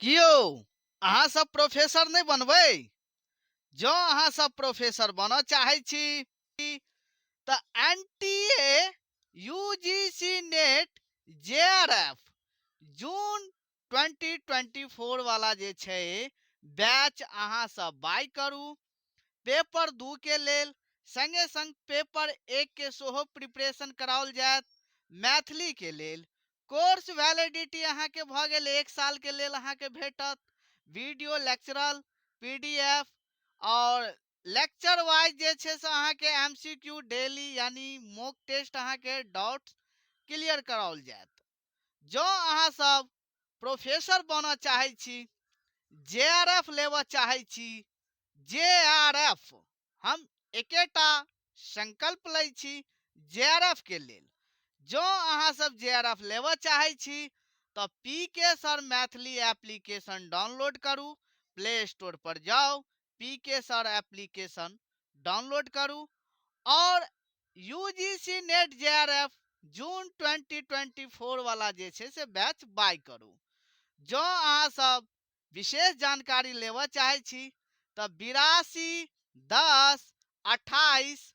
की यौ अहाँ सब प्रोफेसर नहि बनबै? जँ अहाँ सब प्रोफेसर बनऽ चाहै छी तऽ N T A U G C NET J R F June 2024 वाला जे छै बैच अहाँ सब बाय करू। पेपर 2 के लेल संगे संग पेपर 1 के सेहो प्रिपरेशन कराओल जायत। मैथिली के लेल कोर्स वैलिडिटी अहाँके भऽ गेल 1 साल के लेल अहाँके भेटत। वीडियो लेक्चरल पीडीएफ और लेक्चर वाइज जे छै से अहाँके एमसीक्यू डेली यानी मॉक टेस्ट अहाँके डाउट क्लियर कराओल जायत। जँ अहाँ सब प्रोफेसर बनऽ चाहै छी, जे आर एफ लेबऽ चाहै छी, जे आर एफ हम एकेटा संकल्प लै छी जे आर एफ के लेल। जँ अहाँ सब जे आर एफ लेबऽ चाहै छी तऽ P K sir Maithili application download करू, प्ले स्टोर पर जाउ, पी के सर एप्लीकेशन डाउनलोड करू और U G C NET J R F June 2024 वाला जे छै से बैच बाय करू। जँ अहाँ सब विशेष जानकारी लेबऽ चाहै छी तऽ 82 10 28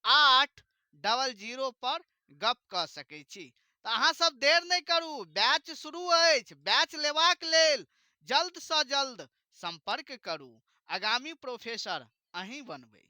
8 00 पर गप कऽ सकै छी। तऽ अहाँ सब देर नहि करू, बैच शुरू अछि। बैच लेबाक लेल जल्दसँ जल्द संपर्क करू। आगामी प्रोफेसर अहीं बनबै।